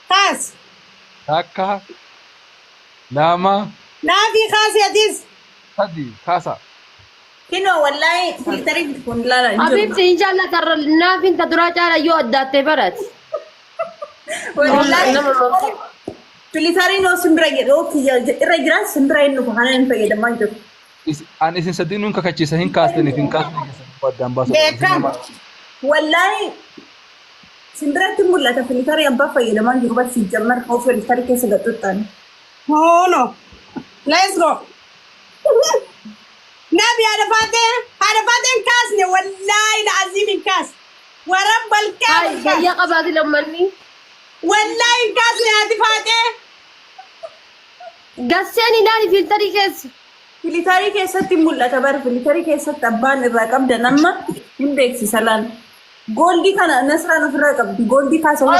Kaas. Takka, lama, Naafi kaasi atis. sadi, kaasa. Kinoo wallaahi filtarii kun ilaalaa hin jiru. Habiibti hin jaallatarra naafin ta duraa caala yoo addaattee barate. Wallaahi Nama mamsa. filtariin oo simbira jedhu kiyya irra jira, simbira hin dhufu, kana hin fayyadamaa jiru. An isin sadiinuun kakachiisa, hin kaastaniif hin kaasne keessan addaan baasuu. Beekam. Wallaahi simbiratti mul'ata, filtarii abbaa fayyadamaa jiru barsi jammar oo filtarii keessa gaxuxxan. Oh no. Let's go. Nabi haadha faatee, haadha faatee hin kaasne, wallaahi la'aziim hin kaasne. Warra balqaa. Ay, fayyaa qabaati lammanni. Wallaahi hin kaasne haati faatee. Gasseen ilaali filtarii keessa. Filtarii keessatti mul'ata bara, filtarii keessatti abbaan irraa qabdan amma hin beeksisa laal. Gold kana Nasraan ofirraa qabdi. Gold kaasa ofirraa.